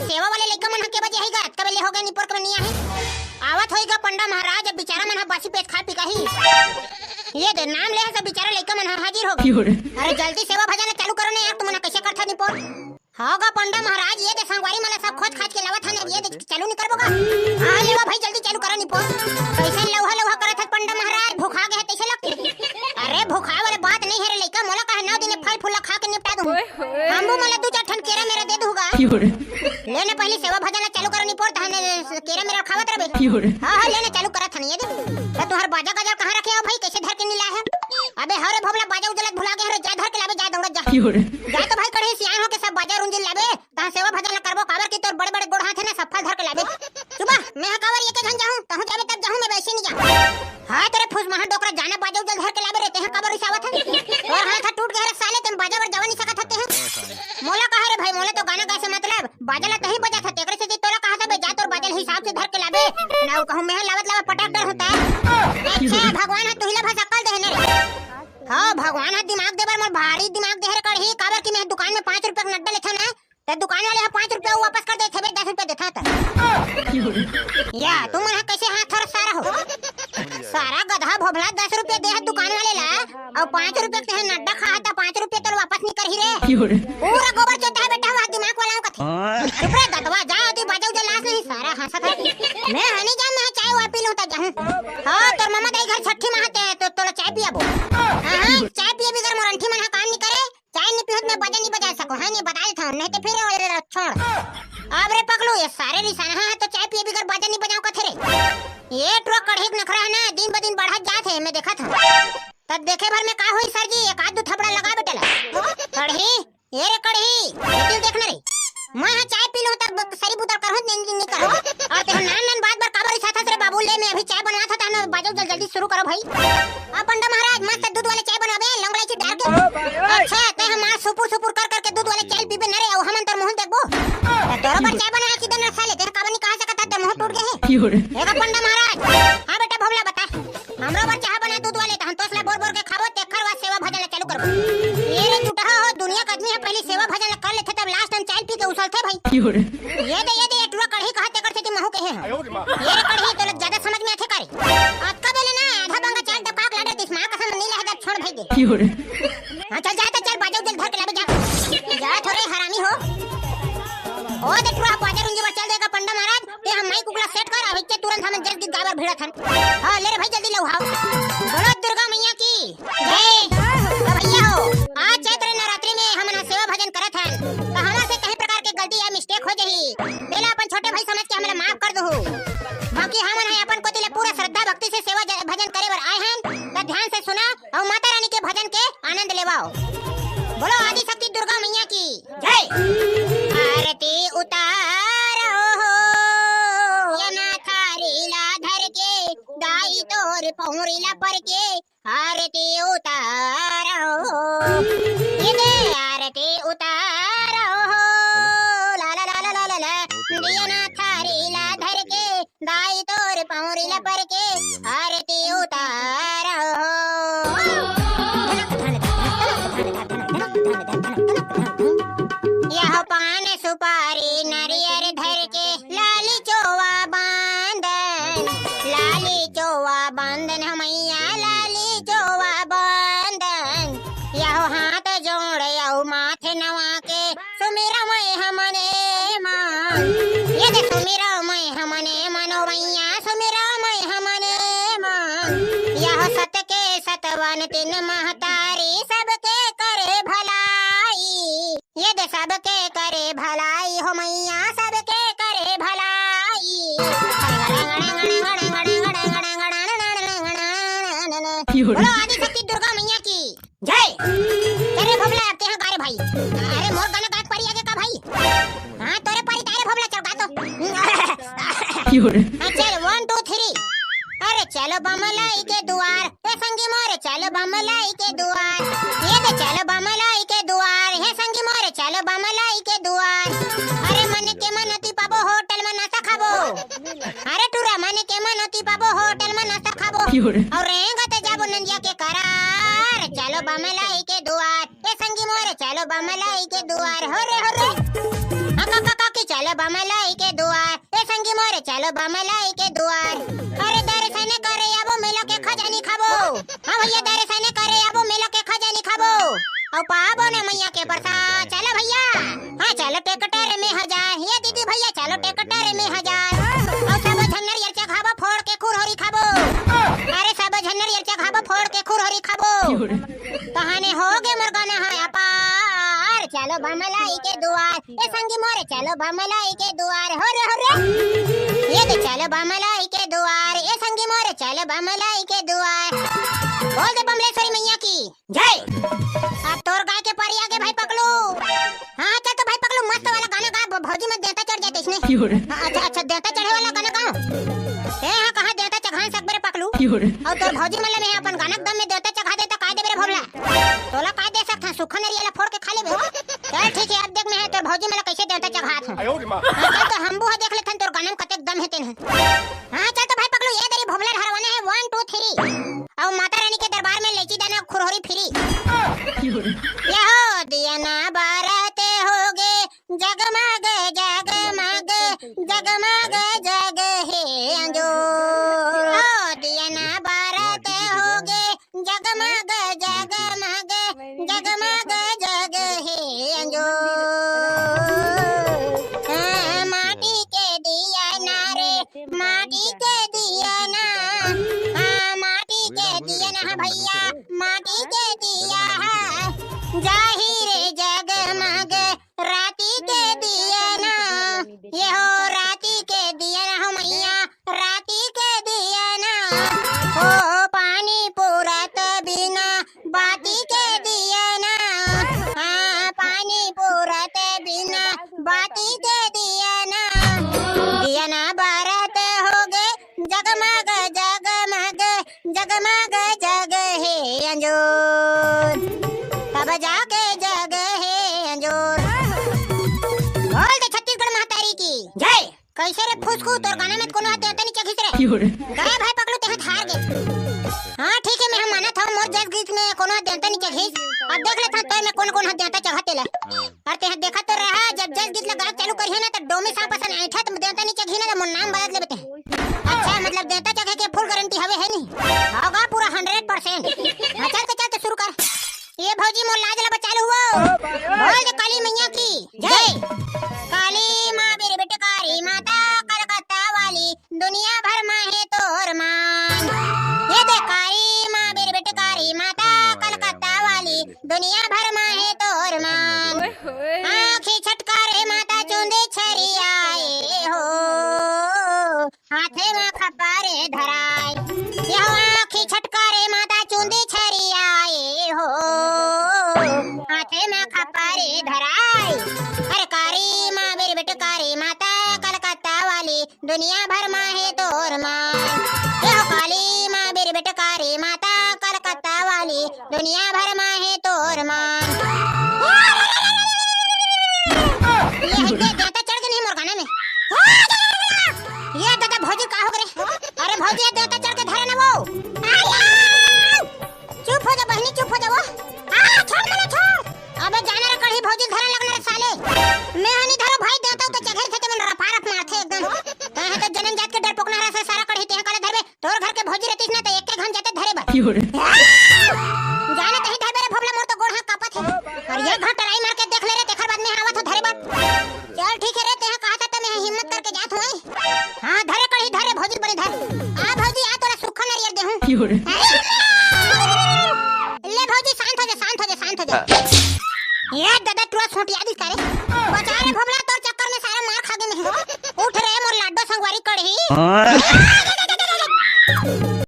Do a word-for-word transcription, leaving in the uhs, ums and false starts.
सेवा वाले लइका मन ह के बजे आही गा? अतका बेले हो गे, निपोर के मन नइ आहे। आवत होही गा पंडा महाराज, अब बिचारा मन ह बासी पेज खा पी के आही। ये दे नाम ले हे सब बिचारा लइका मन ह हाजिर हो गे। अरे जल्दी सेवा भजन चालू करो ने यार, तुमन ह कइसे करथा निपोर? हो गा पंडा महाराज, ये दे संगवारी मन ला सब खोज खाज के लावत हन, ये दे चालू नइ करबो गा? हाँ लेवा भाई, जल्दी चालू करो निपोर। कइसे लउहा लउहा करत हस पंडा महाराज, भुखा गे हे तइसे लगथे। अरे भुखाए वाले बात नइ हे रे लइका, मोला कहे नौ दिन फल फूल ला खा के निपटा दूँ। हम वो मोला दू चार ठन केरा मेरा दे दूँ गा। ले ना पहली सेवा भजन ला चालू करो निपोर, तहन केरा मेरा खावत रबे। हाँ हाँ, ले ना चालू करत हन ये दे। त तुहर बाजा गाजा कहाँ रखे हो भाई, कइसे धर के नइ लाए हो? अबे हव रे भोभला, बाजा उजा ला भुला गे हस रे, जा धर के लाबे, जा दौड़त जा। जा तो भाई कड़ही सियान हो के सब बाजा रुंजिन लाबे, तहाँ सेवा भजन ला करबो, काबर कि तोर बड़े बड़े गोड़ हाथ हे ना, सब फल धर के लाबे। चुप बा, मैं हा काबर एके झन जाहूँ, तहूँ जाबे तब जाहूँ, मैं वइसे नइ जाहूँ। हाँ तोरे फूस महा डोकरा, जा ना बाजा उजा धर के लाबे रे, तेहा काबर रिसावत हस? तोर हाथ ह टूट गे रे साले, तें बाजा बर जावा नइ सकत हस तेहा। मोला कहे रे भाई, मोला तो गाना गाए से मतलब, बाजा ला तहीं बजाथस, तेकरे सेती तोला कहत हँव बे, जा तोर बाजा ला हिसाब से धर के लाबे, ना कहूँ मैं हा लावत लावत पटक डरहूँ त। अच्छा भगवान ह तुही ला भस अक्कल दे हे ना रे। हाँ भगवान ह दिमाग दे बर मोर भारी दिमाग दे हे रे कड़ही, काबर कि मैं दुकान में पाँच रुपया के नड्डा लेथँव ना, त दुकान वाले ह पाँच रुपया वापस कर देथे बे, दस रुपया देथँव त। या तुमन ह कइसे हाथ हर सारा हो? सारा गधा भोभला, दस रुपया दे हे दुकान वाले ला, अउ पाँच रुपया के तेहा नड्डा खा हे त पाँच रुपया तोला वापस नइ करही रे। पूरा गोबर चोता हे बेटा, वहाँ दिमाग वाला हूँ कथे। चुप रे दतवा, जा ओती बाजा उजा लास नहीं, सारा हँसत हे। मैं ह नइ जाँव, मैं चाय वाय पी लूँ त जाहूँ। हाँ तोर ममा दाई घर छट्ठी महा ते, तो तोला चाय पियाबो। हाँ हाँ, चाय पिए बिगर मोर अंठी मन ह काम नइ करे। चाय नइ पीहूँ त मैं बाजा नइ बजा सकँव, हाँ नइ बता देथँव, नहीं त फिर छोड़। अब रे पगलू, ये सारे रिसाना ह तो चाय पिए बिगर बाजा नइ बजाँव कथे रे। ये टुरा कड़ही के नखरा हे ना, दिन ब दिन बढ़त जात हे, मैं देखत हँव। त देखे भर में का होही सर जी, एक आध दू थपड़ा लगा बेटा ला। कड़ही, ये रे कड़ही, ये तू देख ना रे। मैं ह चाय पी लूँ त सरी बुता करहूँ, नइ नइ करहूँ। अउ तेहा नान नान बात बर काबर रिसाथस रे बाबू, ले मैं अभी चाय बनवाथँव, तहन बाजा उजा जल्दी शुरू करो भाई। हाँ पंडा महाराज, मस्त दूध वाले चाय बनाबे, लौंग इलायची डार के। अच्छा, तें हमार सुपुर सुपुर कर करके दूध वाले चाय पीबे न रे, अउ हमन तोर मुँह देखबो। त तोरो बर चाय बनाए के दे न साले, तें काबर नइ कहा सकत हस, तोर मुँह टूट गे हे। हे गा पंडा महाराज। हाँ बेटा भोभला बता। हमरो बर चाय बना दूध वाले, त हम तोसला बोर बोर के खाबो, तेखर बाद सेवा भजन ला चालू करबो। ये रे टुटहा हो, दुनिया के आदमी ह पहली सेवा भजन ला कर लेथे, तब last में चाय पी के उछलथे भाई। ये दे, ये दे, ये टुरा कड़ही कहा तेकर सेती महूँ कहे हँव। ये रे कड़ही, तोला ज्यादा समझ में आथे का रे? अतका बेले ना आधा बंगा चाल डबका के लाडे दिस, माँ कसम नइ लहे दे, छोड़ भाई दे। हाँ चल जा, त चल बाजा उजा ल धर के लाबे जा। जा थोरे हरामी हो। ओ दे टुरा बाजा रुंजे बर चल देगा पंडा महाराज, तें ह माइक उगला set कर, अभी के तुरंत हमन जल्दी गाबर भिड़त हन। हाँ ले रे भाई जल्दी लउहाव। बोलो दुर्गा मैया की जय। त भैया हो, आज चैत्र नवरात्रि में हमन ह सेवा भजन करत हन, त हमर से कहीं प्रकार के गलती या mistake हो जही, तेला अपन छोटे भाई समझ के हमला माफ कर दुहू। बाकी हमन ह अपन कोति ले पूरा श्रद्धा भक्ति से सेवा ज-, भजन करे बर आए हन, त ध्यान से सुना अउ माता रानी के भजन के आनंद लेवाओ। बोलो आदि शक्ति दुर्गा मैया की जय। आरती उतारो हो, ये ना थारी ला धर के, दाई तोर पौरी ला पर के, आरती उतारो हो। ये दे आरती उतारो हो। ला ला ला ला ला ला ला। दिया ना थारी ला धर के, दाई तोर पौरी ला पर के, आरती उतारो हो। यह पान सुपारी नरियर धर के, लाली चोवा बांधन, लाली चोवा बांधन हो मैया, लाली चोवा बांधन। यहो हाथ जोड़े अउ माथे नवा के, सुमिरँव मैं ह मने मन। ये दे सुमिरँव मैं ह मने मन ओ मैया, सुमिरँव मैं ह मने मन। यहो सत के सतवन तीन महतारी, सबके करे भलाई। ये दे सबके करे भलाई हो मैया, सबके करे भलाई। बोलो आदि शक्ति दुर्गा मैया की जय। अरे भोभला, तेहा गा रे भाई। अरे मोर गाना गाए के पारी आगे का भाई? हाँ तोरे पारी तारे भोभला, चल गा तो। हाँ चल, one, two, three। अरे चलो बमलाई के दुआर, ए संगी मोरे चलो बमलाई के दुआर। ये दे चलो बमलाई के दुआर, हे संगी मोरे चलो बमलाई के दुआर। अरे मन के मनती पाबो होटल में नाश्ता खाबो। अरे टूरा मन के मनती पाबो होटल में नाश्ता खाबो। अउ रेंगत जाबो नंदिया के करार। चलो बमलाई के दुआर, ए संगी मोरे चलो बमलाई के दुआर। हो रे हो रे। हाँ काका काकी चलो बमलाई चलो बमलाई के दुआर। अरे दर्शन करे आबो, मेला के खजानी खाबो। हाँ भैया, दर्शन करे आबो, मेला के खजानी खाबो। अउ पाबो ना मैया के प्रसाद। चलो भैया, हाँ चलो ट्रैक्टर में हजार। ये दीदी भैया, चलो ट्रैक्टर में हजार। अउ सब झन नरियर चघाबो, फोड़ के खुरहोरी खाबो। अरे सब झन नरियर चघाबो, फोड़ के खुरहोरी खाबो। तहाने होगे मोर गाना ह अपार। चलो बमलाई के दुआर, ए संगी मोरे, चलो बमलाई के दुआर। हो रे, हो रे। ये दे चलो बमलाई के दुआर, ए संगी मोरे, चलो बमलाई के दुआर। बोल दे बमलेश्वरी मैया की जय। अब तोर गाय के पारी आगे भाई पकलू। हाँ, चल तो भाई पकलू, मस्त वाला गाना गा, भ-, भौजी मन देंता चढ़ जाते इसने। हाँ, अच्छा, अच्छा, देंता चढ़े वाला गाना गाओ। ए, हाँ, कहाँ देंता चघान सकबे रे पकलू? अउ तोर भौजी मन ला मैं अपन गाना के दम में देंता चघा देता, काय देबे रे भोभला? तोला काय दे सकथन, सुखा नरिया ला फोड़ के खा लेबे। चल ठीक हे, अब देख मैं तोर भौजी मन ला कैसे देंता चघात हूँ। हाँ, चल तो हमबू ह देख लेथन तोर गाना में कतेक दम हे तेन ह। हाँ, चल तो भाई पकलू, ये दरी भोभला हरवाना हे, one, two, three। अउ माता रानी के दरबार में लेची दाना खुरहोरी फिरी। ये हो दिया ना बारत होगे, जगमग जगमग जगमग जग हे अंजोर। हो दिया ना बारत होगे, जगमग जगमग जगमग जग हे अंजोर। हाँ, माटी के दिया ना रे, माटी के दिया ना, हाँ, माटी के दिया ना, हाँ भैया, माटी के दिया है, जाही रे जगमग राती के दिया ना, ये हो राती के दिया ना, हो मैया, राती के दिया ना, हो पानी पूरत बिना बाती के दिया ना, हाँ, पानी पूरत बिना बाती के दिया ना, दिया ना बारत होगे, जगमग जगमग जगमग जग हे अंजोर, तब जाके जग हे अंजोर। बोल दे छत्तीसगढ़ महतारी की जय। कैसे रे फुसकू, तोर गाना में कोनो ह देंता नी चघिस रे। गए भाई पकलू, तेहा हार गे। हाँ ठीक हे, मैं ह मानत हूँ मोर जस गीत में कोनो ह देंता नी चघिस। अब देख लेथन तोर में कोन कोन ह देंता चघा तेला। अउ तेहा देखत तो रहा, जब जस गीत ला गायक चालू करिहे ना, त डोमी सांप असन ऐंठा, त देंता नी चघी ना, त मोर नाम बदल लेबे तेहा। अच्छा, मतलब देंता चघे के full guarantee हवे, हे नी? होगा पूरा hundred percent। हाँ, चल तो, चल तो शुरू कर। ये भौजी मोर लाज ला बचा ले हुआ। बोल दे काली मैया की जय। काली माँ बिरबिटकारी माता कलकत्ता वाली, दुनिया भर मा हे तोर मान। ये दे काली माँ बिरबिटकारी माता कलकत्ता वाली, दुनिया भर मा हे तोर मान। आँखी छटकारे माता चुंदी छरियाए हो, हाथे मा खप्पा रे धराए। यहो आँखी छटकारे माता चुंदी छरियाए हो, हाथे मा खप्पा रे धराए। अरे कारी माँ बिरबिटकारी माता कलकत्ता वाली, दुनिया भर मा हे तोर मान। यहो काली माँ बिरबिटकारी माता कलकत्ता वाली, दुनिया भर मा हे तोर मान। ये हद दे, देंता चढ़ गे नहीं मोर गाना में। ये दादा भौजी का हो गे रे? अरे भौजी, ये देंता चढ़ के धरे ना वो। चुप हो जा बहिनी, चुप हो जा वो। आ, छोड़ मोला, छोड़। अबे जाना रे कढ़ी भौजी धरे लगना रे साले। मैं हनी धरो भाई, देंता तो चघेर थे मन रफा रफ मारथे एकदम। तैं ह तो जनम जात के डरपोकना हरस सारा कढ़ी, तेहा काला धरबे। तोर घर के भौजी रहतीस ना, त एके घन जाते धरे बर। जाने तही धरबे रे भोभला, मोर तो गोड़ हाथ कांपत हे। अउ ये घंटराई मार के देख ले रे, तेखर बाद में आवत हो धरे बर। चल ठीक हे रे, तेहा कहत त मैं हिम्मत करके जात हूँ। हाँ, धरे कढ़ी, धरे भौजी बने धर। आ भौजी, आ तोला सुक्खा नरियर देहूँ। ले भौजी, शांत हो जा, शांत हो जा, शांत हो जा। ये दादा, टुरा सोटिया दिस का रे। बचा रे भोभला, तोर चक्कर में सारा मार खा गे मैं। उठ रे मोर लाडो संगवारी कढ़ी।